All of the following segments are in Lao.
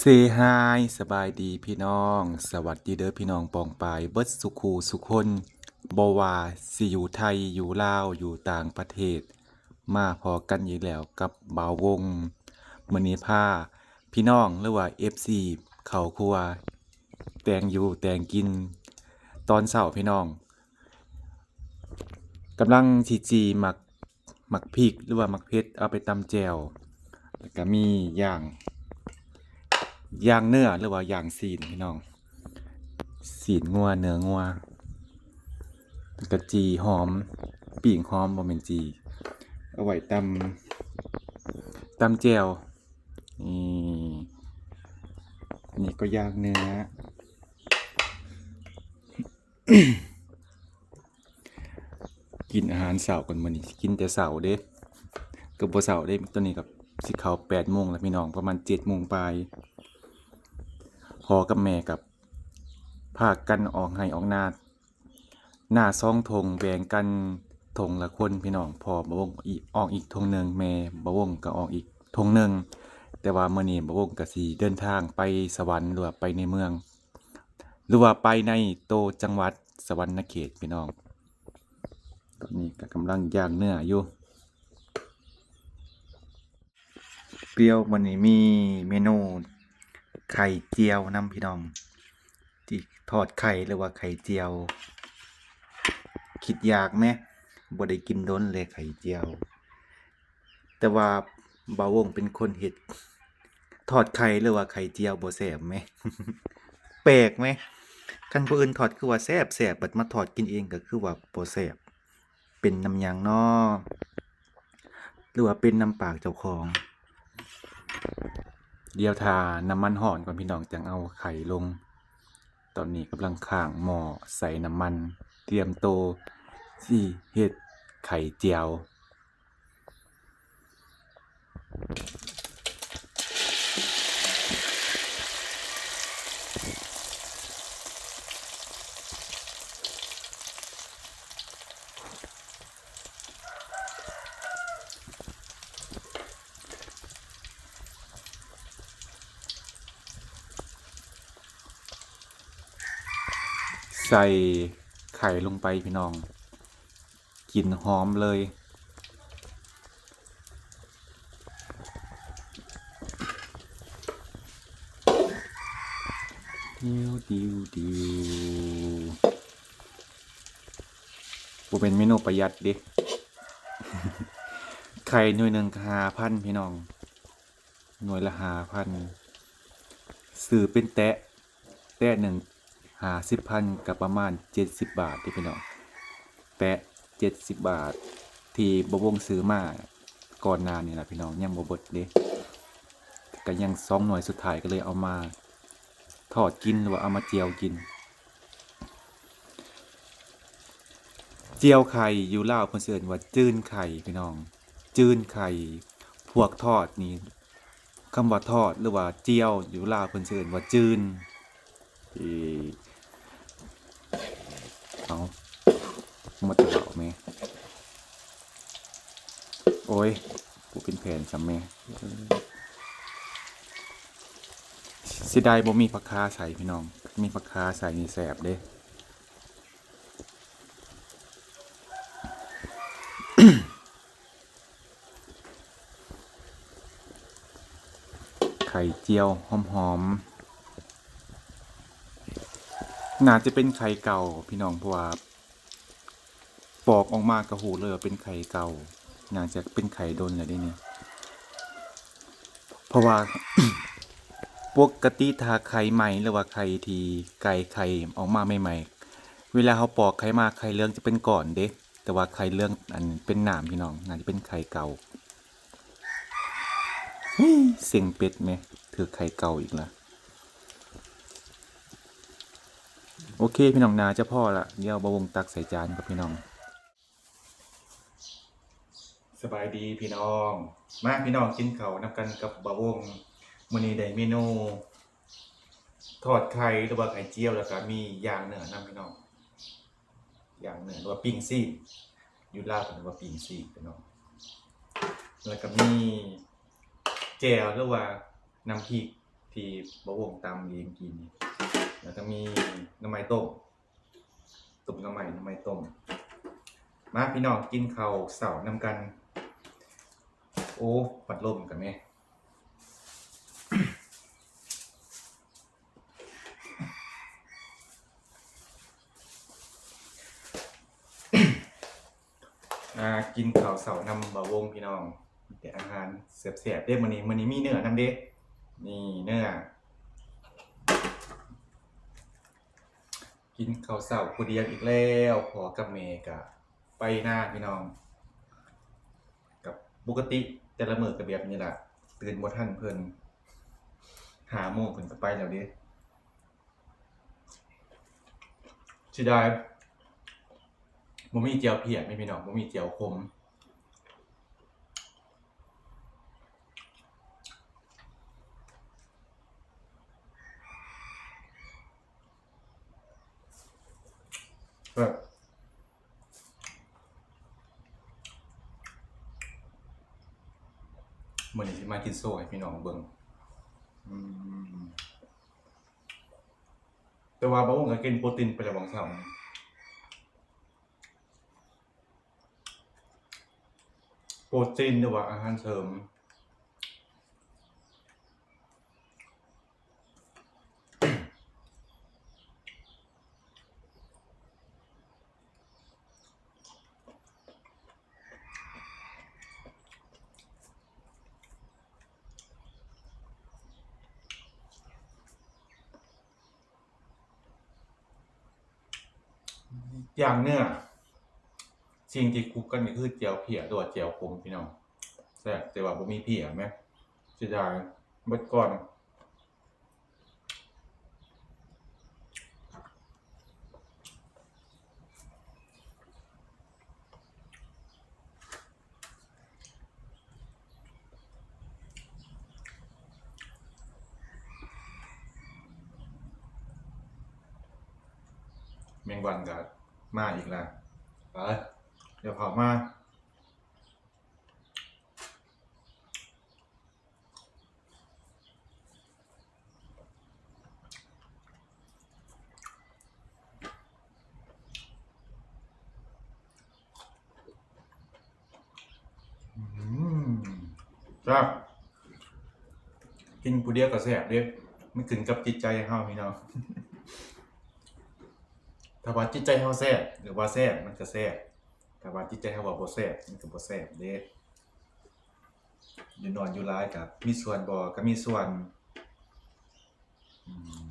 ເຊຮາຍ ສະບາຍດີພີ່ນ້ອງ ສະຫວັດດີເດີພີ່ນ້ອງປ້ອງປາຍເບິດສູ່ຄູ່ສູ່ຄົນ ບໍ່ວ່າຊິຢູ່ໄທ ຢູ່ລາວ ຢູ່ຕ່າງປະເທດ ມາພໍ້ກັນອີກແລ້ວກັບບ່າວວົງ. ມື້ນີ້ພາພີ່ນ້ອງ ຫຼືວ່າ ເອັຟຊີ ເຂົ້າຄົວ ແຕ່ງຢູ່ແຕ່ງກິນຕອນເຊົ້າພີ່ນ້ອງ. ກຳລັງຊິຈີ່ໝາກ ໝາກພິກ ຫຼືວ່າໝາກເຜັດ ເອົາໄປຕຳແຈ່ວ ແລ້ວກະມີຢ່າງ ຢ່າງເນື້ອ ຫຼືວ່າຢ່າງຊີ້ນພີ່ນ້ອງ ຊີ້ນງົວ ເນື້ອງົວ ແລ້ວກະຈີ່ຫອມ ປີ້ງຫອມ ບໍ່ແມ່ນຈີ່ ເອົາໄວ້ຕຳ ຕຳແຈ່ວ. ນີ້ ນີ້ກໍຢ່າງເນື້ອ ກິນອາຫານເຊົ້າກ່ອນ ມື້ນີ້ກິນແຕ່ເຊົ້າເດ້ ກໍບໍ່ເຊົ້າເດ້ ຕອນນີ້ກໍຊິເຂົ້າແປດໂມງແລ້ວພີ່ນ້ອງ ປະມານເຈັດໂມງປາຍ. ພໍ່ກັບແມ່ກໍພາກັນອອກໄຮ່ອອກນາ ນາສອງທົ່ງ ແບ່ງກັນທົ່ງລະຄົນພີ່ນ້ອງ ພໍ່ບ່າວວົງອີກ ອອກອີກທົ່ງໜຶ່ງ ແມ່ບ່າວວົງກໍອອກອີກທົ່ງໜຶ່ງ. ແຕ່ວ່າມື້ນີ້ບ່າວວົງກໍຊິເດີນທາງໄປສະຫວັນ ຫຼືວ່າໄປໃນເມືອງ ຫຼືວ່າໄປໃນໂຕຈັງຫວັດສະຫວັນນະເຂດພີ່ນ້ອງ. ຕອນນີ້ກໍກຳລັງຍ່າງເນື້ອຢູ່. ດຽວມື້ນີ້ມີເມນູໄຂ່ຈຽວນຳພີ່ນ້ອງ ຊິທອດໄຂ່ ຫຼືວ່າໄຂ່ຈຽວ ຄິດຢາກແມ ບໍ່ໄດ້ກິນດົນແລ້ວໄຂ່ຈຽວ. ແຕ່ວ່າບ່າວວົງເປັນຄົນເຮັດ ທອດໄຂ່ ຫຼືວ່າໄຂ່ຈຽວບໍ່ແຊບແມ ແປກແມ. ຄັນຜູ້ອື່ນທອດຄືວ່າແຊບໆ ບັດມາທອດກິນເອງກໍຄືວ່າບໍ່ແຊບ. ເປັນນຳຫຍັງນໍ ຫຼືວ່າເປັນນຳປາກເຈົ້າຂອງ? ດຽວຖ້ານ້ຳມັນຮ້ອນກ່ອນພີ່ນ້ອງ ຈັ່ງເອົາໄຂ່ລົງ. ຕອນນີ້ກຳລັງຄ້າງໝໍ້ໃສ່ນ້ຳມັນ ຕຽມໂຕຊິເຮັດໄຂ່ຈຽວ. ໃສ່ໄຂ່ລົງໄປພີ່ນ້ອງ ກິ່ນຫອມເລີຍ. ບໍ່ແມ່ນເມນູປະຢັດເດ້ ໄຂ່ໜ່ວຍໜຶ່ງກໍຫ້າພັນພີ່ນ້ອງ ໜ່ວຍລະຫ້າພັນ ຊື້ເປັນແຕະ ແຕະໜຶ່ງຫ້າສິບພັນ ກໍປະມານເຈັດສິບບາດເດ້ພີ່ນ້ອງ ແຕະເຈັດສິບບາດ ທີ່ບ່າວວົງຊື້ມາກ່ອນໜ້ານີ້ລະພີ່ນ້ອງ ຍັງບໍ່ເບິດເດ້ ກໍຍັງສອງໜ່ວຍສຸດທ້າຍ ກໍເລີຍເອົາມາທອດກິນ ຫຼືວ່າເອົາມາຈຽວກິນ. ຈຽວໄຂ່ ຢູ່ລາວເພິ່ນຊິເອີ້ນວ່າຈືນໄຂ່ພີ່ນ້ອງ ຈືນໄຂ່. ພວກທອດນີ້ ຄຳວ່າທອດ ຫຼືວ່າຈຽວ ຢູ່ລາວເພິ່ນຊິເອີ້ນວ່າຈືນ. ເອີ ເອົາ ໝົດແລ້ວແມ ໂອ້ຍ ບໍ່ເປັນແຜ່ນຊ້ຳແມ. ເສຍດາຍບໍ່ມີຜັກຄາໃສ່ພີ່ນ້ອງ ມີຜັກຄາໃສ່ນີ້ແຊບເດ້. ໄຂ່ຈຽວຫອມໆ ໜ້າຈະເປັນໄຂ່ເກົ່າພີ່ນ້ອງ ເພາະວ່າ ປອກອອກມາກໍຮູ້ເລີຍວ່າເປັນໄຂ່ເກົ່າ ໜ້າຈະເປັນໄຂ່ດົນແລ້ວເດ້ນີ້ ເພາະວ່າ ປົກກະຕິຖ້າໄຂ່ໃໝ່ ຫຼືວ່າໄຂ່ທີ່ໄກ່ໄຂ່ອອກມາໃໝ່ໆ ເວລາເຮົາປອກໄຂ່ມາ ໄຂ່ເຫຼືອງຈະເປັນກ້ອນເດ້ ແຕ່ວ່າໄຂ່ເຫຼືອງອັນເປັນນ້ຳພີ່ນ້ອງ ໜ້າຈະເປັນໄຂ່ເກົ່າ. ເສັງເປັດແມ ຖືກໄຂ່ເກົ່າອີກລະ. ໂອເຄພີ່ນ້ອງ ໜ້າຈະພໍລະ ດຽວບ່າວວົງຕັກໃສ່ຈານກັບພີ່ນ້ອງ. ສະບາຍດີພີ່ນ້ອງ ມາພີ່ນ້ອງກິນເຂົ້ານຳກັນກັບບ່າວວົງ. ມື້ນີ້ໄດ້ເມນູທອດໄຂ່ ຫຼືວ່າໄຂ່ຈຽວ ແລ້ວກະມີຍ່າງເນື້ອນຳພີ່ນ້ອງ ຍ່າງເນື້ອ ຫຼືວ່າປີ້ງຊີ້ນ ຢູ່ລາວເພິ່ນວ່າປີ້ງຊີ້ນພີ່ນ້ອງ ແລ້ວກະມີແຈ່ວ ຫຼືວ່ານ້ຳພິກ ທີ່ບ່າວວົງຕຳເອງກິນ ແລ້ວກໍມີໜໍ່ໄມ້ຕົ້ມ ຕົ້ມໜໍ່ໄມ້ ໜໍ່ໄມ້ຕົ້ມ. ມາພີ່ນ້ອງ ກິນເຂົ້າເຊົ້ານຳກັນ. ໂອ້ ພັດລົມກໍແມ່. ອ່າ ກິນເຂົ້າເຊົ້ານຳບ່າວວົງພີ່ນ້ອງ ມີແຕ່ອາຫານແຊບໆເດ້ມື້ນີ້. ມື້ນີ້ມີເນື້ອນຳເດ້ ນີ້ເນື້ອ. ກິນເຂົ້າເຊົ້າຜູ້ດຽວອີກແລ້ວ ພໍ່ກັບແມ່ກະໄປນາພີ່ນ້ອງ. ກັບປົກກະຕິແຕ່ລະມື້ກໍແບບນີ້ລະ ຕື່ນບໍ່ທັນເພິ່ນ ຫ້າໂມງເພິ່ນກໍໄປແລ້ວເດ້. ເສຍດາຍ ບໍ່ມີແຈ່ວພຽກແມ່ພີ່ນ້ອງ ບໍ່ມີແຈ່ວຂົມ. ແຊບ. ມື້ນີ້ຊິມາກິນໂຊໃຫ້ພີ່ນ້ອງເບິ່ງ. ອືມ ແຕ່ວ່າບ່າວວົງກໍກິນໂປຣຕີນໄປແລ້ວຫວ່າງເຊົ້ານີ້ ໂປຣຕີນ ຫຼືວ່າອາຫານເສີມ. ຢ່າງເນື້ອ ສິ່ງທີ່ຄູ່ກັນກໍຄືແຈ່ວພຽກ ຫຼືວ່າແຈ່ວຂົມພີ່ນ້ອງ. ແຊບ ແຕ່ວ່າບໍ່ມີພຽກແມ ເສຍດາຍ ເບິດກ່ອນ. ແມງວັນກໍມາອີກແລ້ວ ໄປ ດຽວເຂົ້າມາ. ອືມ ແຊບ ກິນຜູ້ດຽວກໍແຊບເດ້ ມັນຂຶ້ນກັບຈິດໃຈເຮົາພີ່ນ້ອງ. ຖ້າວ່າຈິດໃຈເຮົາແຊບ ຫຼືວ່າແຊບ ມັນກໍແຊບ. ຖ້າວ່າຈິດໃຈເຮົາວ່າບໍ່ແຊບ ມັນກໍບໍ່ແຊບເດ້. ຢູ່ນ້ອຍຢູ່ຫຼາຍກໍມີສ່ວນບໍ່ ກໍມີສ່ວນ. ອືມ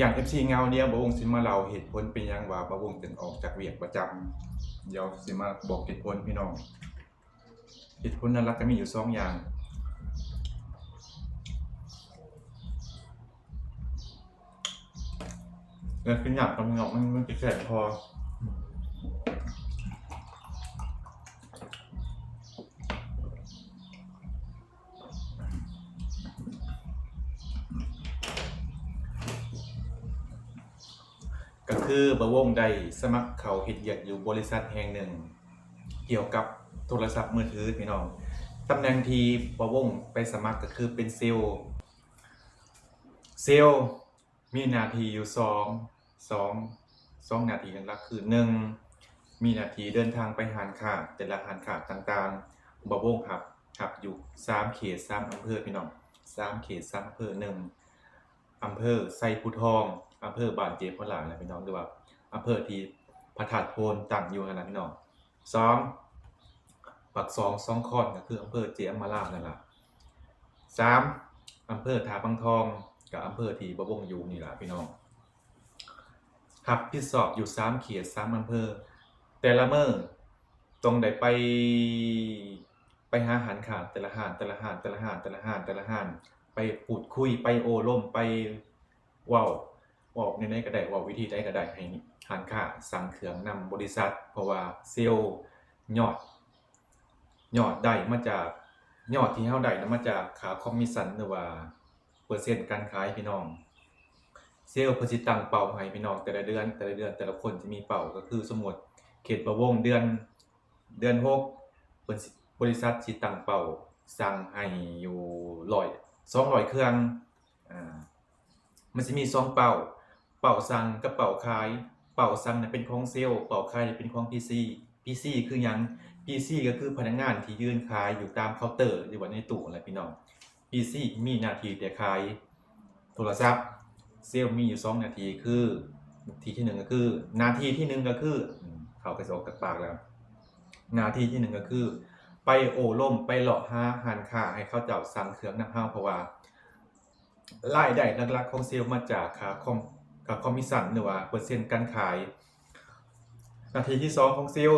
ຢ້ານເອັຟຊີເຫງົາດຽວ ບ່າວວົງຊິມາເລົ່າເຫດຜົນເປັນຫຍັງວ່າບ່າວວົງຈຶ່ງອອກຈາກວຽກປະຈຳ. ດຽວຊິມາບອກເຫດຜົນພີ່ນ້ອງ. ເຫດຜົນຫຼັກໆກໍມີຢູ່ສອງຢ່າງ ແລ້ວກິນຍາກຕອນນີ້ເນາະ ມັນ ມັນຊິແສບຄໍ. ກໍຄືບ່າວວົງໄດ້ສະໝັກເຂົ້າເຮັດວຽກຢູ່ບໍລິສັດແຫ່ງໜຶ່ງ ກ່ຽວກັບໂທລະສັບມືຖືພີ່ນ້ອງ. ຕຳແໜ່ງທີ່ບ່າວວົງໄປສະໝັກກໍຄືເປັນເຊວ. ເຊວມີໜ້າທີ່ຢູ່ສອງ ສອງ ສອງໜ້າທີ່ຫຼັກໆ ຄື ໜຶ່ງ ມີໜ້າທີ່ເດີນທາງໄປຮ້ານຄ້າ ແຕ່ລະຮ້ານຄ້າຕ່າງໆ. ບ່າວວົງຮັບ ຮັບຢູ່ສາມເຂດ ສາມອຳເພີພີ່ນ້ອງ ສາມເຂດ ສາມອຳເພີ. ໜຶ່ງ ອຳເພີໄຊພູທອງ ອຳເພີບ້ານເຈໂພລານະພີ່ນ້ອງ ຫຼືວ່າອຳເພີທີ່ພະທາດໂພນຕັ້ງຢູ່ຫັ້ນນະພີ່ນ້ອງ. ສອງ ປາກຊ່ອງ ສອງຄອນ ກໍຄືອຳເພີເຈອຳມາລານັ້ນລະ. ສາມ ອຳເພີທ່າວັງທອງ ກໍອຳເພີທີ່ບ່າວວົງຢູ່ນີ້ລະພີ່ນ້ອງ. ຮັບຜິດຊອບຢູ່ສາມເຂດ ສາມອຳເພີ. ແຕ່ລະມື້ຕ້ອງໄດ້ໄປ ໄປຫາຮ້ານຄ້າແຕ່ລະຮ້ານ ແຕ່ລະຮ້ານ ແຕ່ລະຮ້ານ ແຕ່ລະຮ້ານ ແຕ່ລະຮ້ານ ໄປພູດຄຸຍ ໄປໂອ້ລົມ ໄປເວົ້າ ເວົ້າແນວໃດກໍໄດ້ ເວົ້າວິທີໃດກໍໄດ້ ໃຫ້ຮ້ານຄ້າສັ່ງເຄື່ອງນຳບໍລິສັດ ເພາະວ່າເຊວຍອດ ຍອດໄດ້ມາຈາກ ຍອດທີ່ເຮົາໄດ້ນະ ມາຈາກຄ່າຄອມມິດຊັນ ຫຼືວ່າ ເປີເຊັນການຂາຍພີ່ນ້ອງ. ເຊວເພິ່ນຊິຕັ້ງເປົ້າໃຫ້ພີ່ນ້ອງແຕ່ລະເດືອນ ແຕ່ລະເດືອນ ແຕ່ລະຄົນຈະມີເປົ້າ ກໍຄືສົມມຸດເຂດບໍ່ວົງເດືອນ ເດືອນຫົກ ເພິ່ນຊິ ບໍລິສັດຊິຕັ້ງເປົ້າສັ່ງໃຫ້ຢູ່ຮ້ອຍ ສອງຮ້ອຍເຄື່ອງ. ອາ ມັນຊິມີສອງເປົ້າ ເປົ້າສັ່ງກັບເປົ້າຂາຍ. ເປົ້າສັ່ງນະເປັນຂອງເຊວ ເປົ້າຂາຍນະເປັນຂອງພີຊີ. ພີຊີຄືຫຍັງ? ພີຊີກໍຄືພະນັກງານທີ່ຢືນຂາຍຢູ່ຕາມເຄົາເຕີ ຫຼືວ່າໃນຕູ້ຫັ້ນແຫຼະພີ່ນ້ອງ. ພີຊີມີໜ້າທີ່ແຕ່ຂາຍໂທລະສັບ. ເຊວມີຢູ່ສອງໜ້າທີ່ ຄື ໜ້າທີ່ທີໜຶ່ງກໍຄື ໜ້າທີ່ທີໜຶ່ງກໍຄື ອືມ ເຂົ້າກໍຊິອອກຈາກປາກແລ້ວ. ໜ້າທີ່ທີໜຶ່ງກໍຄື ໄປໂອ້ລົມ ໄປເລາະຫາຮ້ານຄ້າໃຫ້ເຂົາເຈົ້າສັ່ງເຄື່ອງນຳເຮົາ ເພາະວ່າ ລາຍໄດ້ຫຼັກໆຂອງເຊວມາຈາກຄ່າຄອມ ຄ່າຄອມມິດຊັນ ຫຼືວ່າເປີເຊັນການຂາຍ. ໜ້າທີ່ທີສອງຂອງເຊວ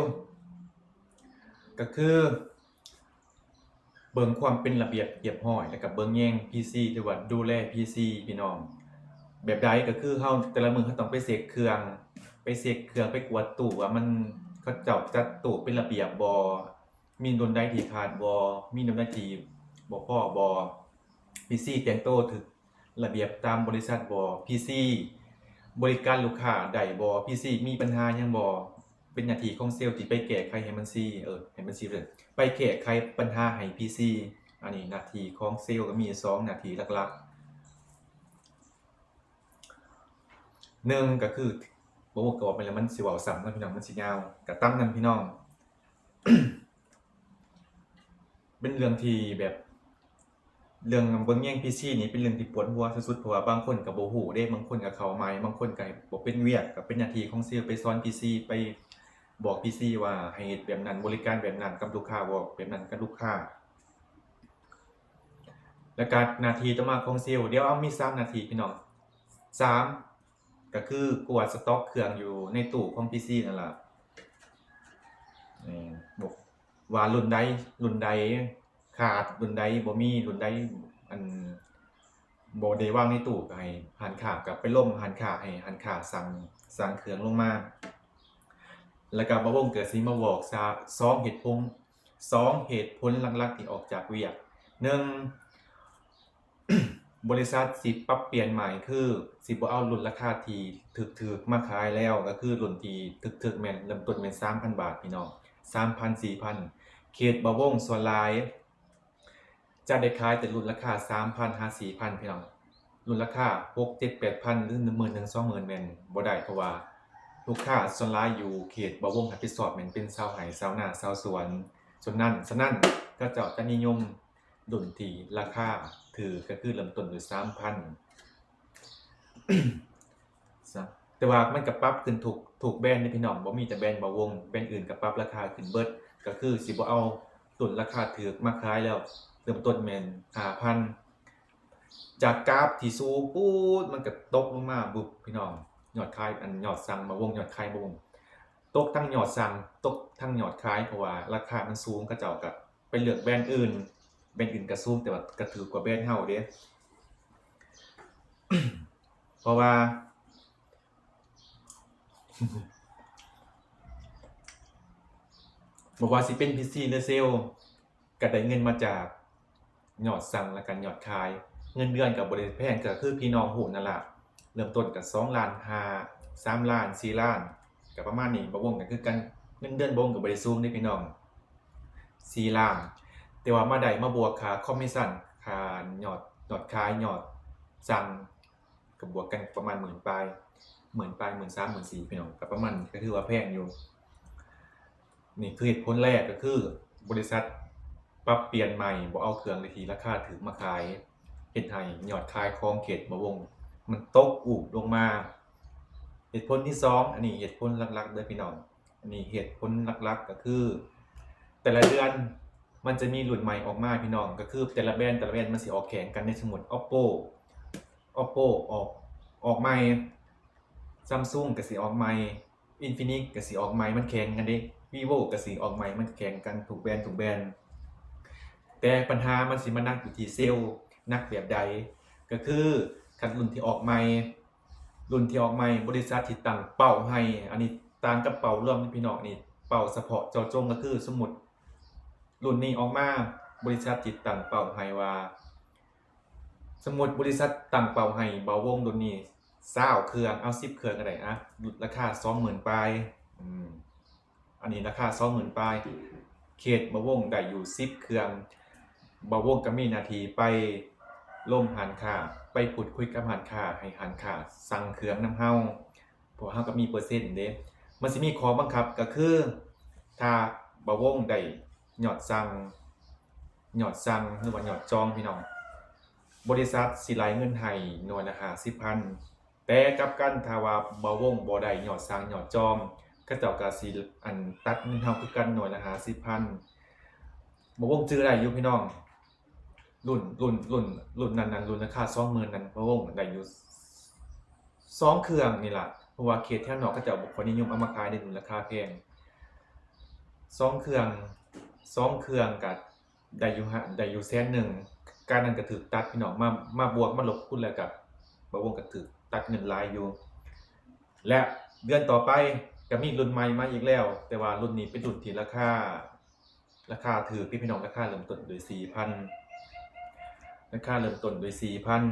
ກໍຄື ເບິ່ງຄວາມເປັນລະບຽບຮຽບຮ້ອຍ ແລ້ວກໍເບິ່ງແຍງພີຊີ ຫຼືວ່າດູແລພີຊີພີ່ນ້ອງ. ແບບໃດ? ກໍຄືເຮົາແຕ່ລະມື້ເຮົາຕ້ອງໄປເຊັກເຄື່ອງ ໄປເຊັກເຄື່ອງ ໄປກວດຕູ້ວ່າມັນ ເຂົາເຈົ້າຈັດຕູ້ເປັນລະບຽບບໍ່? ມີລຸ້ນໃດທີ່ຂາດບໍ່? ມີລຸ້ນໃດທີ່ບໍ່ພໍບໍ່? ພີຊີແຕ່ງໂຕຖືກລະບຽບຕາມບໍລິສັດບໍ່? ພີຊີບໍລິການລູກຄ້າໄດ້ບໍ່? ພີຊີມີບັນຫາຫຍັງບໍ່? ເປັນໜ້າທີ່ຂອງເຊວທີ່ໄປແກ້ໄຂໃຫ້ມັນຊີ ເອີ ໃຫ້ມັນຊີເລີຍ ໄປແກ້ໄຂບັນຫາໃຫ້ພີຊີ. ອັນນີ້ໜ້າທີ່ຂອງເຊວກໍມີສອງໜ້າທີ່ຫຼັກໆ. ໜຶ່ງກໍຄື ບໍ່ ກໍອອກໄປແລ້ວ ມັນຊິເວົ້າຊ້ຳເນາະພີ່ນ້ອງ ມັນຊິຍາວ ກໍຕາມນັ້ນພີ່ນ້ອງ. ເປັນເລື່ອງທີ່ແບບ ເລື່ອງເບິ່ງແຍງພີຊີນີ້ເປັນເລື່ອງທີ່ປວດຫົວສຸດໆ ເພາະວ່າບາງຄົນກໍບໍ່ຮູ້ເດ້ ບາງຄົນກໍເຂົ້າໃໝ່ ບາງຄົນກໍບໍ່ເປັນວຽກ ກໍເປັນໜ້າທີ່ຂອງເຊວໄປສອນພີຊີ ໄປບອກພີຊີວ່າໃຫ້ເຮັດແບບນັ້ນ ບໍລິການແບບນັ້ນກັບລູກຄ້າ ເວົ້າແບບນັ້ນກັບລູກຄ້າ. ແລ້ວກໍໜ້າທີ່ຕໍ່ມາຂອງເຊວ ດຽວເອົາມີສາມໜ້າທີ່ພີ່ນ້ອງ ສາມ ກໍຄືກວດສະຕັອກເຄື່ອງຢູ່ໃນຕູ້ຂອງພີຊີນັ້ນລະ ແມ່ນ ວ່າລຸ້ນໃດ ລຸ້ນໃດຂາດ ລຸ້ນໃດບໍ່ມີ ລຸ້ນໃດ ອັນ ບໍ່ໄດ້ວາງໃນຕູ້ ກໍໃຫ້ຮ້ານຄ້າ ກໍໄປລົມຮ້ານຄ້າ ໃຫ້ຮ້ານຄ້າສັ່ງ ສັ່ງເຄື່ອງລົງມາ. ແລ້ວກໍບ່າວວົງກໍຊິມາບອກສາ ສອງເຫດຜົນ ສອງເຫດຜົນຫຼັກໆທີ່ອອກຈາກວຽກ. ໜຶ່ງ ບໍລິສັດຊິປັບປ່ຽນໃໝ່ ຄືຊິບໍ່ເອົາລຸ້ນລາຄາທີ່ຖືກໆມາຂາຍແລ້ວ ກໍຄືລຸ້ນທີ່ຖືກໆແມ່ນເລີ່ມຕົ້ນແມ່ນສາມພັນບາດພີ່ນ້ອງ ສາມພັນ ສີ່ພັນ. ເຂດບ່າວວົງສ່ວນຫຼາຍຈະໄດ້ຂາຍແຕ່ລຸ້ນລາຄາສາມພັນຫາສີ່ພັນພີ່ນ້ອງ ລຸ້ນລາຄາຫົກ ເຈັດ ແປດພັນ ຫຼື ໜຶ່ງໝື່ນ ສອງໝື່ນແມ່ນບໍ່ໄດ້ ເພາະວ່າລູກຄ້າສ່ວນຫຼາຍຢູ່ເຂດບ່າວວົງຮັບຜິດຊອບແມ່ນເປັນຊາວໄຮ່ ຊາວນາ ຊາວສວນ ສ່ວນນັ້ນ ສະນັ້ນ ເຂົາເຈົ້າຈະນິຍົມ ລຸ້ນທີ່ລາຄາຖືກ ກໍຄືເລີ່ມຕົ້ນຢູ່ສາມພັນ ແຕ່ວ່າມັນກໍປັບຂຶ້ນທຸກ ທຸກແບຣນເດ້ພີ່ນ້ອງ ບໍ່ມີແຕ່ແບຣນບ່າວວົງ ແບຣນອື່ນກໍປັບລາຄາຂຶ້ນເບິດ ກໍຄືຊິບໍ່ເອົາລຸ້ນລາຄາຖືກມາຂາຍແລ້ວ ເລີ່ມຕົ້ນແມ່ນຫ້າພັນ. ຈາກກາຟທີ່ສູງປູດ ມັນກໍຕົກລົງມາບຶບພີ່ນ້ອງ ຍອດຂາຍ ອັນ ຍອດສັ່ງບ່າວວົງ ຍອດຂາຍບ່າວວົງ ຕົກທັງຍອດສັ່ງ ຕົກທັງຍອດຂາຍ ເພາະວ່າລາຄາມັນສູງ ເຂົາເຈົ້າກໍໄປເລືອກແບຣນອື່ນ ແບຣນອື່ນກໍສູງ ແຕ່ວ່າກໍຖືກກວ່າແບຣນເຮົາເດ້ ເພາະວ່າ ບໍ່ວ່າຊິເປັນພີຊີ ຫຼື ເຊວ ກໍໄດ້ເງິນມາຈາກຍອດສັ່ງ ແລ້ວກໍຍອດຂາຍ ເງິນເດືອນກໍບໍ່ໄດ້ແພງ ກໍຄືພີ່ນ້ອງຮູ້ນັ້ນລະ ເລີ່ມຕົ້ນກໍສອງລ້ານຫ້າ ສາມລ້ານ ສີ່ລ້ານ ກໍປະມານນີ້ ບ່າວວົງກໍຄືກັນ ເງິນເດືອນບ່າວວົງກໍບໍ່ໄດ້ສູງເດ້ພີ່ນ້ອງ ສີ່ລ້ານ ແຕ່ວ່າມາໄດ້ມາບວກຄ່າຄອມມິດຊັນ ຄ່າຍອດ ຍອດຂາຍ ຍອດສັ່ງ ກໍບວກກັນປະມານໝື່ນປາຍ ໝື່ນປາຍ ໝື່ນສາມ ໝື່ນສີ່ ພີ່ນ້ອງ ກໍປະມານນີ້ ກໍຖືວ່າແພງຢູ່. ນີ້ຄືເຫດຜົນແລກ ກໍຄືບໍລິສັດປັບປ່ຽນໃໝ່ ບໍ່ເອົາເຄື່ອງທີ່ລາຄາຖືກມາຂາຍ ເຮັດໃຫ້ຍອດຂາຍຂອງເຂດບ່າວວົງມັນຕົກອູບລົງມາ. ເຫດຜົນທີສອງ ອັນນີ້ເຫດຜົນຫຼັກໆເດີພີ່ນ້ອງ ອັນນີ້ເຫດຜົນຫຼັກໆ ກໍຄືແຕ່ລະເດືອນມັນຈະມີລຸ້ນໃໝ່ອອກມາພີ່ນ້ອງ ກໍຄືແຕ່ລະແບຣນ ແຕ່ລະແບຣນມັນຊິອອກແຂ່ງກັນ ໃນສົມມຸດ Oppo Oppo ອອກ ອອກໃໝ່ Samsung ກໍຊິອອກໃໝ່ Infinix ກໍຊິອອກໃໝ່ ມັນແຂ່ງກັນເດ້ Vivo ກໍຊິອອກໃໝ່ ມັນແຂ່ງກັນທຸກແບຣນ ທຸກແບຣນ ແຕ່ບັນຫາມັນຊິມາໜັກຢູ່ທີ່ເຊວ ໜັກແບບໃດ ກໍຄືຄັນລຸ້ນທີ່ອອກໃໝ່ ລຸ້ນທີ່ອອກໃໝ່ ບໍລິສັດທີ່ຕັ້ງເປົ້າໃຫ້ ອັນນີ້ຕ່າງກັບເປົ້າລວມເດ້ພີ່ນ້ອງ ອັນນີ້ເປົ້າສະເພາະເຈາະຈົງ ກໍຄືສົມມຸດລຸ້ນນີ້ອອກມາ ບໍລິສັດທີ່ຕັ້ງເປົ້າໃຫ້ວ່າ ສົມມຸດບໍລິສັດຕັ້ງເປົ້າໃຫ້ບ່າວວົງລຸ້ນນີ້ຊາວເຄື່ອງ ເອົາສິບເຄື່ອງກໍໄດ້ ອາ ລາຄາສອງໝື່ນປາຍ ອືມ ອັນນີ້ລາຄາສອງໝື່ນປາຍ ເຂດບ່າວວົງໄດ້ຢູ່ສິບເຄື່ອງ ບ່າວວົງກໍມີໜ້າທີ່ໄປລົມຮ້ານຄ້າ ໄປພູດຄຸຍກັບຮ້ານຄ້າ ໃຫ້ຮ້ານຄ້າສັ່ງເຄື່ອງນຳເຮົາ ເພາະວ່າເຮົາກໍມີເປີເຊັນເດ້ ມັນຊິມີຂໍ້ບັງຄັບ ກໍຄືຖ້າບ່າວວົງໄດ້ຍອດສັ່ງ ຍອດສັ່ງ ຫຼືວ່າຍອດຈອງພີ່ນ້ອງ ບໍລິສັດຊິໄລ່ເງິນໃຫ້ໜ່ວຍລະຫ້າສິບພັນ ແຕ່ກັບກັນຖ້າວ່າບ່າວວົງບໍ່ໄດ້ຍອດສັ່ງຍອດຈອງ ເຂົາເຈົ້າກໍຊິ ອັນ ຕັດເງິນເຮົາຄືກັນໜ່ວຍລະຫ້າສິບພັນ ບ່າວວົງຈື່ໄດ້ຢູ່ພີ່ນ້ອງ ລຸ້ນ ລຸ້ນ ລຸ້ນ ລຸ້ນນັ້ນ ລຸ້ນລາຄາສອງໝື່ນນັ້ນ ບ່າວວົງໄດ້ຢູ່ສອງເຄື່ອງນີ້ລະ ເພາະວ່າເຂດແຖວນອກເຂົາເຈົ້າບໍ່ຄ່ອຍນິຍົມເອົາມາຂາຍໃນລຸ້ນລາຄາແພງ ສອງເຄື່ອງ ສອງເຄື່ອງກະໄດ້ຢູ່ ໄດ້ຢູ່ແສນໜຶ່ງ ການນັ້ນກະຖືກຕັດພີ່ນ້ອງ ມາ ມາບວກມາລົບຄູນແລ້ວກະ ບ່າວວົງກະຖືກຕັດເງິນຫຼາຍຢູ່ ແລະ ເດືອນຕໍ່ໄປກະມີລຸ້ນໃໝ່ມາອີກແລ້ວ ແຕ່ວ່າລຸ້ນນີ້ເປັນລຸ້ນທີ່ລາຄາ ລາຄາຖືກເດ້ພີ່ນ້ອງ ລາຄາເລີ່ມຕົ້ນດ້ວຍສີ່ພັນ ລາຄາເລີ່ມຕົ້ນດ້ວຍສີ່ພັນ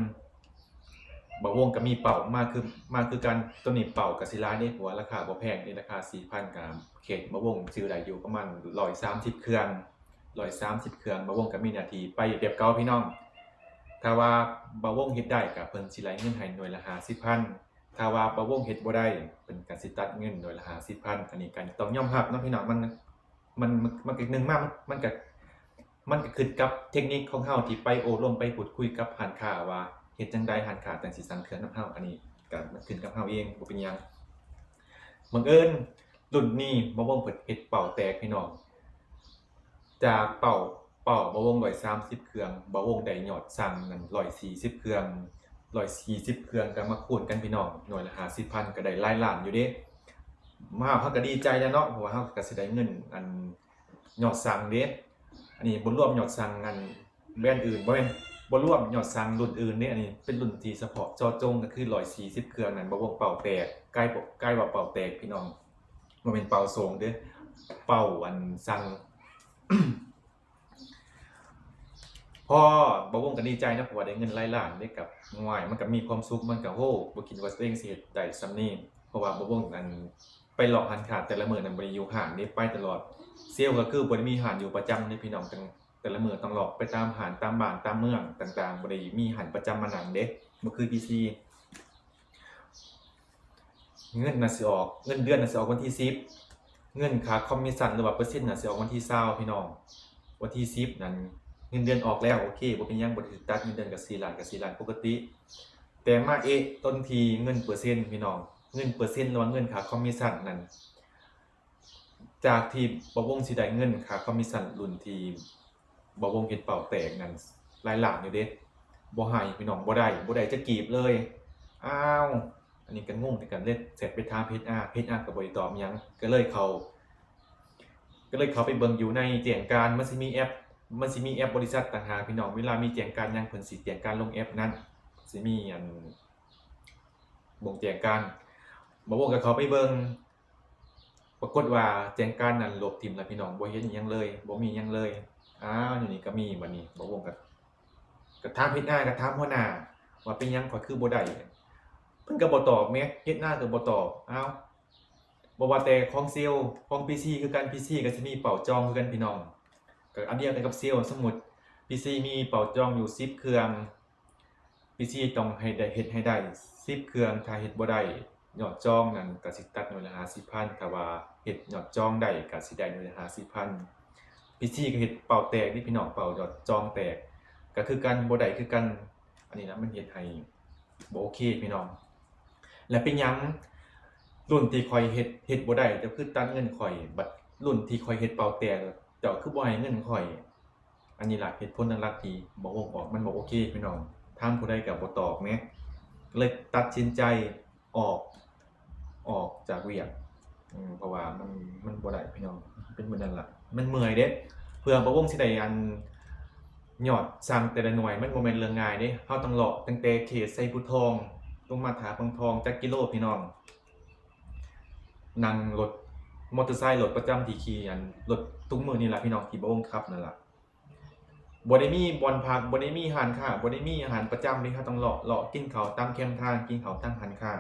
ບ່າວວົງກໍມີເປົ້າມາຄື ມາຄືກັນ ໂຕນີ້ເປົ້າກໍຊິຫຼາຍເດ້ ເພາະວ່າລາຄາບໍ່ແພງເດ້ ລາຄາສີ່ພັນ ກໍເຂດບ່າວວົງຊື້ໄດ້ຢູ່ປະມານຮ້ອຍສາມສິບເຄື່ອງ ຮ້ອຍສາມສິບເຄື່ອງ ບ່າວວົງກໍມີໜ້າທີ່ໄປແບບເກົ່າພີ່ນ້ອງ ຖ້າວ່າບ່າວວົງເຮັດໄດ້ກໍເພິ່ນຊິໄລ່ເງິນໃຫ້ໜ່ວຍລະຫ້າສິບພັນ ຖ້າວ່າບ່າວວົງເຮັດບໍ່ໄດ້ ເພິ່ນກໍຊິຕັດເງິນໜ່ວຍລະຫ້າສິບພັນ ອັນນີ້ກໍຕ້ອງຍອມຮັບເນາະພີ່ນ້ອງ ມັນ ມັນ ມັນ ມັນກໍໜຶ່ງມາ ມັນ ມັນກໍ ມັນກໍຂຶ້ນກັບເທັກນິກຂອງເຮົາທີ່ໄປໂອ້ລົມໄປພູດຄຸຍກັບຮ້ານຄ້າວ່າເຮັດຈັ່ງໃດຮ້ານຄ້າຈັ່ງຊິສັ່ງເຄື່ອງນຳເຮົາ ອັນນີ້ກໍມັນຂຶ້ນກັບເຮົາເອງ ບໍ່ເປັນຫຍັງ ບັງເອີນລຸ້ນນີ້ບ່າວວົງເພິ່ນເຮັດເປົ້າແຕກພີ່ນ້ອງ ຈາກເປົ້າ ເປົ້າບ່າວວົງຮ້ອຍສາມສິບເຄື່ອງ ບ່າວວົງໄດ້ຍອດສັ່ງນັ້ນຮ້ອຍສີ່ສິບເຄື່ອງ ຮ້ອຍສີ່ສິບເຄື່ອງກໍມາຄູນກັນພີ່ນ້ອງ ໜ່ວຍລະຫ້າສິບພັນ ກໍໄດ້ຫຼາຍລ້ານຢູ່ເດ້ ມາເຮົາກໍດີໃຈແລ້ວເນາະ ເພາະວ່າເຮົາກໍຊິໄດ້ເງິນອັນຍອດສັ່ງເດ້ ອັນນີ້ບໍ່ລວມຍອດສັ່ງອັນແບຣນອື່ນ ບໍ່ແມ່ນ ບໍ່ລວມຍອດສັ່ງລຸ້ນອື່ນເດ້ ອັນນີ້ເປັນລຸ້ນທີ່ສະເພາະເຈາະຈົງ ກໍຄືຮ້ອຍສີ່ສິບເຄື່ອງນັ້ນ ບ່າວວົງເປົ້າແຕກ ກາຍ ກາຍວ່າເປົ້າແຕກພີ່ນ້ອງ ບໍ່ແມ່ນເປົ່າໂສງເດ້ ເປົ່າອັນສັ່ງ ພໍບ່າວວົງກໍດີໃຈເນາະ ເພາະວ່າໄດ້ເງິນຫຼາຍລ້ານເດ້ ກັບງວຍ ມັນກໍມີຄວາມສຸກ ມັນກໍ ໂອ້ ບໍ່ຄິດວ່າຕົວເອງຊິເຮັດໄດ້ສ່ຳນີ້ ເພາະວ່າບ່າວວົງນັ້ນໄປເລາະຮ້ານຄ້າແຕ່ລະມື້ນັ້ນ ບໍ່ໄດ້ຢູ່ຮ້ານເດ້ ໄປຕະຫຼອດ ເຊວກໍຄືບໍ່ໄດ້ມີຮ້ານຢູ່ປະຈຳເດ້ພີ່ນ້ອງ ແຕ່ລະມື້ຕ້ອງເລາະໄປຕາມຮ້ານ ຕາມບ້ານ ຕາມເມືອງຕ່າງໆ ບໍ່ໄດ້ມີຮ້ານປະຈຳມານັ່ງເດ້ ບໍ່ຄື ພີຊີ ເງິນນະຊິອອກ ເງິນເດືອນນະຊິອອກວັນທີສິບ ເງິນຄ່າຄອມມິຊັນ ຫຼືວ່າເປີເຊັນນະຊິອອກວັນທີຊາວ ພີ່ນ້ອງ ວັນທີສິບນັ້ນເງິນເດືອນອອກແລ້ວ ໂອເຄ ບໍ່ເປັນຫຍັງ ບໍ່ຖືກຕັດ ເງິນເດືອນກໍສີ່ລ້ານ ກໍສີ່ລ້ານປົກກະຕິ ແຕ່ມາເອະຕົນທີ່ເງິນເປີເຊັນ ພີ່ນ້ອງ ເງິນເປີເຊັນ ຫຼືວ່າເງິນຄ່າຄອມມິຊັນນັ້ນ ຈາກທີ່ບ່າວວົງຊິໄດ້ເງິນຄ່າຄອມມິຊັນລຸ້ນທີ່ບ່າວວົງເຮັດເປົ້າແຕກນັ້ນຫຼາຍລ້ານຢູ່ເດ້ ບໍ່ໃຫ້ພີ່ນ້ອງ ບໍ່ໄດ້ ບໍ່ໄດ້ຈັກກີບເລີຍ ອ້າວ ອັນນີ້ກໍງົງຄືກັນ ເລີຍແຊັດໄປຖາມເອດອາ ເອດອາກໍບໍ່ໄດ້ຕອບຫຍັງ ກໍເລີຍເຂົ້າ ກໍເລີຍເຂົ້າໄປເບິ່ງຢູ່ໃນແຈ້ງການ ມັນຊິມີແອັບ ມັນຊິມີແອັບບໍລິສັດຕ່າງຫາກ ພີ່ນ້ອງ ເວລາມີແຈ້ງການຫຍັງ ເພິ່ນຊິແຈ້ງການລົງແອັບນັ້ນ ຊິມີອັນ ບ່ອງແຈ້ງການ ບ່າວວົງກໍເຂົ້າໄປເບິ່ງ ປາກົດວ່າແຈ້ງການນັ້ນລົບຖິ້ມແລ້ວ ພີ່ນ້ອງ ບໍ່ເຫັນອີ່ຫຍັງເລີຍ ບໍ່ມີຫຍັງເລີຍ ອ້າວ ຢູ່ນີ້ກໍມີ ບັດນີ້ບ່າວວົງກໍ ກໍຖາມເອດອາ ກໍຖາມຫົວໜ້າວ່າເປັນຫຍັງຂ້ອຍຄືບໍ່ໄດ້ ເພິ່ນກໍບໍ່ຕອບແໝ ເອດອາກໍບໍ່ຕອບ ອ້າວ ບໍ່ວ່າແຕ່ຂອງເຊວ ຂອງ ພີຊີ ຄືກັນ ພີຊີ ກໍຊິມີເປົ້າຈອງຄືກັນ ພີ່ນ້ອງ ກໍອັນດຽວກັນກັບເຊວ ສົມມຸດ ພີຊີ ມີເປົ້າຈອງຢູ່ສິບເຄື່ອງ ພີຊີ ຕ້ອງໃຫ້ໄດ້ ເຮັດໃຫ້ໄດ້ສິບເຄື່ອງ ຖ້າເຮັດບໍ່ໄດ້ ຍອດຈອງນັ້ນກໍຊິຕັດໜ່ວຍລະຫ້າສິບພັນ ຖ້າວ່າເຮັດຍອດຈອງໄດ້ກໍຊິໄດ້ໜ່ວຍລະຫ້າສິບພັນ ພີຊີ ກໍເຮັດເປົ້າແຕກເດ້ ພີ່ນ້ອງ ເປົ້າຍອດຈອງແຕກ ກໍຄືກັນ ບໍ່ໄດ້ຄືກັນ ອັນນີ້ນະ ມັນເຮັດໃຫ້ບໍ່ໂອເຄ ພີ່ນ້ອງ ແລະ ເປັນຫຍັງລຸ້ນທີ່ຂ້ອຍເຮັດ ເຮັດບໍ່ໄດ້ ເຈົ້າຄືຕັດເງິນຂ້ອຍ ບັດລຸ້ນທີ່ຂ້ອຍເຮັດເປົ້າແຕກ ເຈົ້າຄືບໍ່ໃຫ້ເງິນຂ້ອຍ ອັນນີ້ລະເຫດຜົນຫຼັກໆທີ່ບໍ່ໂອ ອອກ ມັນບໍ່ໂອເຄພີ່ນ້ອງ ຖາມຜູ້ໃດກໍບໍ່ຕອບແໝ ກໍເລີຍຕັດສິນໃຈອອກ ອອກຈາກວຽກ ເພາະວ່າມັນ ມັນບໍ່ໄດ້ພີ່ນ້ອງ ເປັນແບບນັ້ນລະ ມັນເມື່ອຍເດ້ ເພື່ອບ່າວວົງຊິໄດ້ອັນ ຍອດສັ່ງແຕ່ລະໜ່ວຍ ມັນບໍ່ແມ່ນເລື່ອງງ່າຍເດ້ ເຮົາຕ້ອງເລາະຕັ້ງແຕ່ເຂດໄຊພູທອງ ລົງມາທ່າເມືອງທອງ ຈັກກິໂລພີ່ນ້ອງ ນັ່ງລົດມໍເຕີໄຊ ລົດປະຈຳທີ່ຂີ່ ອັນ ລົດທຸກມື້ນີ້ລະພີ່ນ້ອງ ທີ່ບ່າວວົງຂັບນັ້ນລະ ບໍ່ໄດ້ມີບ່ອນພັກ, ບໍ່ໄດ້ມີຮ້ານຄ້າ, ບໍ່ໄດ້ມີຮ້ານປະຈຳເດ້. ເຮົາຕ້ອງເລາະ, ເລາະກິນເຂົ້າຕາມແຄມທາງ, ກິນເຂົ້າຕາມຮ້ານຄ້າ,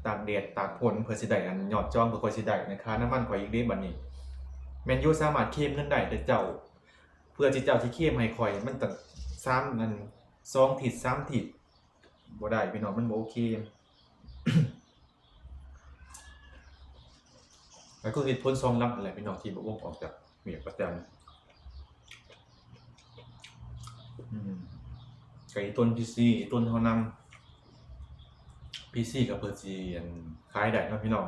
ຕາກແດດຕາກຝົນ ເພື່ອຊິໄດ້ອັນຍອດຈອງ ເພື່ອຄ່ອຍຊິໄດ້ນະ ຄ່ານ້ຳມັນຂ້ອຍອີກເດ້. ບັດນີ້ແມ່ນຢູ່ສາມາດເຄມເງິນໄດ້, ແຕ່ເຈົ້າ ເພື່ອທີ່ເຈົ້າຊິເຄມໃຫ້ຂ້ອຍ ມັນຕ້ອງສາມ ອັນ ສອງທິດສາມທິດ ບໍ່ໄດ້ພີ່ນ້ອງ, ມັນບໍ່ໂອເຄ. ກໍຄືເຫດຜົນສອງຫຼັກນັ້ນແຫຼະພີ່ນ້ອງ ທີ່ບໍ່ວອກອອກຈາກວຽກປະຈຳ. ອືມ ກໍອີຕົນພີຊີ ອີຕົນເຮົານຳ ພີຊີກໍເພື່ອຊິ ອັນ ຂາຍໄດ້ເນາະພີ່ນ້ອງ.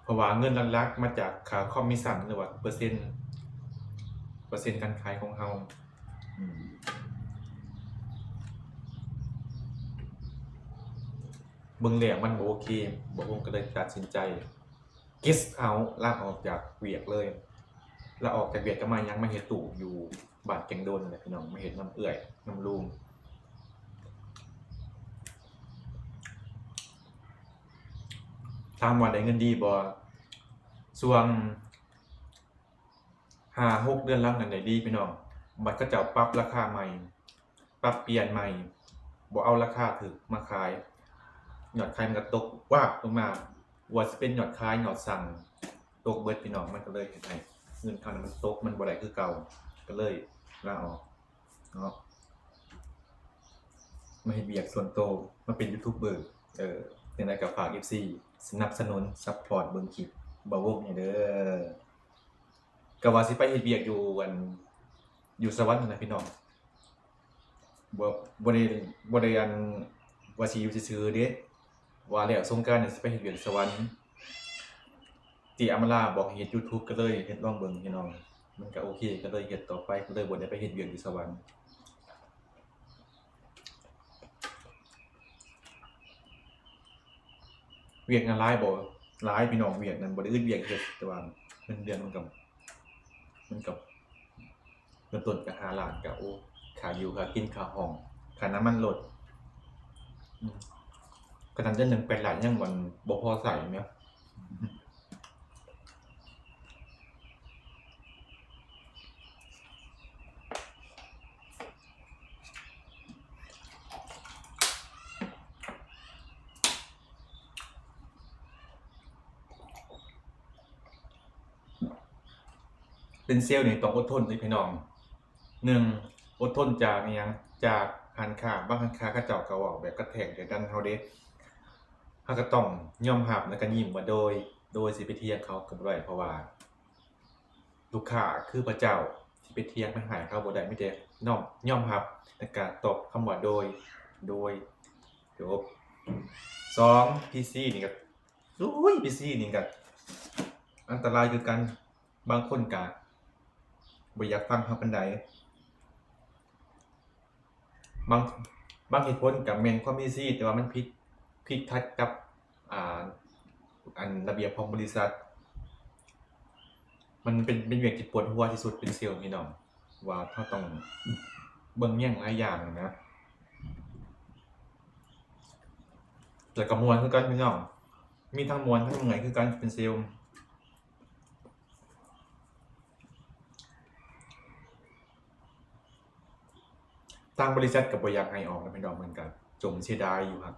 ເພາະວ່າເງິນຫຼັກໆມາຈາກຄ່າຄອມມິຊັນ ຫຼືວ່າເປີເຊັນ ເປີເຊັນການຂາຍຂອງເຮົາ. ອືມ ເບິ່ງແລ້ວມັນບໍ່ໂອເຄ, ບ່າວວົງກໍເລີຍຕັດສິນໃຈ ເກັດເອົາ ລາອອກຈາກວຽກເລີຍ. ລາອອກຈາກວຽກກໍມາຫຍັງ ມາເຮັດຕູ້ຢູ່ບ້ານແກ້ງໂດນນັ້ນແຫຼະພີ່ນ້ອງ, ມາເຮັດນຳເອື້ອຍນຳລຸງ. ຖາມວ່າໄດ້ເງິນດີບໍ່? ຊ່ວງຫ້າຫົກເດືອນຫຼັງນັ້ນໄດ້ດີພີ່ນ້ອງ, ບັດເຂົາເຈົ້າປັບລາຄາໃໝ່ ປັບປ່ຽນໃໝ່, ບໍ່ເອົາລາຄາຖືກມາຂາຍ, ຍອດຂາຍມັນກໍຕົກວາບລົງມາ, ບໍ່ວ່າຊິເປັນຍອດຂາຍ ຍອດສັ່ງ ຕົກເບິດພີ່ນ້ອງ. ມັນກໍເລີຍເຮັດໃຫ້ເງິນເຮົານັ້ນມັນຕົກ, ມັນບໍ່ໄດ້ຄືເກົ່າ, ກໍເລີຍລາອອກເນາະ ມາເຮັດວຽກສ່ວນໂຕ, ມາເປັນຢູທູບເບີ. ເອີ ຈັ່ງໃດກໍຝາກເອັຟຊີສະໜັບສະໜູນ ຊັບພອດເບິ່ງຄລິບບ່າວວົງແດ່ເດີ. ກໍວ່າຊິໄປເຮັດວຽກຢູ່ ອັນ ຢູ່ສະຫວັນຫັ້ນນະພີ່ນ້ອງ, ບໍ່ ບໍ່ໄດ້ ບໍ່ໄດ້ ອັນ ວ່າຊິຢູ່ຊື່ໆເດ້, ວ່າແລ້ວສົງການນີ້ຊິໄປເຮັດວຽກສະຫວັນ. ເຈ້ອຳມາລາບອກໃຫ້ເຮັດຢູທູບ ກໍເລີຍເຮັດລອງເບິ່ງພີ່ນ້ອງ, ມັນກໍໂອເຄ ກໍເລີຍເຮັດຕໍ່ໄປ, ກໍເລີຍບໍ່ໄດ້ໄປເຮັດວຽກຢູ່ສະຫວັນ. ວຽກງານຫຼາຍບໍ່? ຫຼາຍພີ່ນ້ອງ, ວຽກນັ້ນບໍ່ໄດ້ອຶດວຽກເຮັດ, ແຕ່ວ່າເງິນເດືອນມັນກໍ ມັນກໍເລີ່ມຕົ້ນກໍຫ້າລ້ານ, ກໍ ໂອ້ ຄ່າຢູ່ ຄ່າກິນ ຄ່າຫ້ອງ ຄ່ານ້ຳມັນລົດ. ອືມ ຂະໜາດເດືອນໜຶ່ງແປດລ້ານຍັງບໍ່ ບໍ່ພໍໃຊ້ແມ່ນ. ເປັນເຊວນີ້ຕ້ອງອົດທົນເດ້ພີ່ນ້ອງ. ໜຶ່ງ ອົດທົນຈາກອີ່ຫຍັງ? ຈາກຮ້ານຄ້າ, ບາງຮ້ານຄ້າເຂົາເຈົ້າກໍເວົ້າແບບກະແທກກະດັນເຮົາເດ້. ເຮົາກໍຕ້ອງຍອມຮັບ ແລ້ວກໍຍິ້ມວ່າໂດຍ, ໂດຍຊິໄປຖຽງເຂົາກໍບໍ່ໄດ້, ເພາະວ່າລູກຄ້າຄືພະເຈົ້າ, ຊິໄປຖຽງໄປຮ້າຍເຂົາບໍ່ໄດ້, ມີແຕ່ຍອມ, ຍອມຮັບ ແລ້ວກໍຕອບຄຳວ່າໂດຍ, ໂດຍ, ຈົບ. ສອງ ພີຊີນີ້ກໍ ໂອ້ຍ ພີຊີນີ້ກໍອັນຕະລາຍຄືກັນ, ບາງຄົນກໍບໍ່ຢາກຟັງເຮົາປານໃດ. ບາງ ບາງເຫດຜົນກໍແມ່ນຄວາມມີຊີ ແຕ່ວ່າມັນຜິດ ຜິດຂັດກັບ ອ່າ ອັນລະບຽບຂອງບໍລິສັດ. ມັນເປັນ ເປັນວຽກທີ່ປວດຫົວທີ່ສຸດເປັນເຊວນີ້ເນາະ, ວ່າເຮົາຕ້ອງເບິ່ງແຍງຫຼາຍຢ່າງນະ. ແລ້ວກໍມ່ວນຄືກັນພີ່ນ້ອງ, ມີທັງມ່ວນທັງເມື່ອຍຄືກັນເປັນເຊວ. ທາງບໍລິສັດກໍບໍ່ຢາກໃຫ້ອອກນະພີ່ນ້ອງ, ເພິ່ນກໍຈົງເສຍດາຍຢູ່. ຫາກ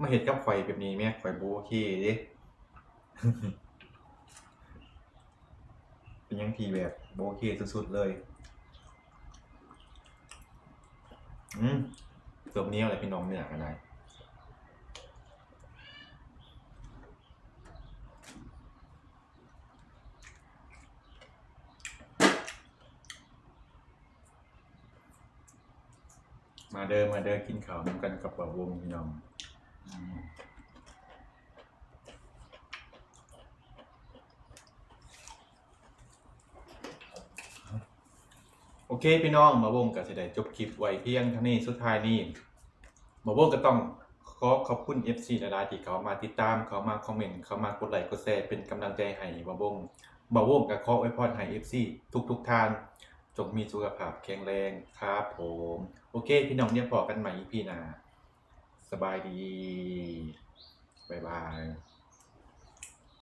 ມາເຮັດກັບຂ້ອຍແບບນີ້ແມ້ ຂ້ອຍບໍ່ໂອເຄເດ້. ເປັນຫຍັງທີ່ແບບບໍ່ໂອເຄສຸດໆເລີຍ. ອືມ ຕົວໜຽວແຫຼະພີ່ນ້ອງ, ເນື້ອກໍໄດ້. ມາເດີ ມາເດີ ກິນເຂົ້ານຳກັນກັບບ່າວວົງພີ່ນ້ອງ. ອືມ ໂອເຄພີ່ນ້ອງ, ບ່າວວົງກໍຊິໄດ້ຈົບຄລິບໄວ້ພຽງເທົ່ານີ້. ສຸດທ້າຍນີ້ ບ່າວວົງກໍຕ້ອງຂໍຂອບຄຸນເອັຟຊີຫຼາຍໆ ທີ່ເຂົ້າມາຕິດຕາມ, ເຂົ້າມາຄອມເມັນ, ເຂົ້າມາກົດໄລກົດແຊ ເປັນກຳລັງໃຈໃຫ້ບ່າວວົງ. ບ່າວວົງກໍຂໍອວຍພອນໃຫ້ເອັຟຊີທຸກໆທ່ານ ຈົ່ງມີສຸຂະພາບແຂງແຮງຄັບຜົມ. ໂອເຄພີ່ນ້ອງ, ດຽວພໍ້ກັນໃໝ່ອີພີໜ້າ. ສະບາຍດີ. ບາຍບາຍ.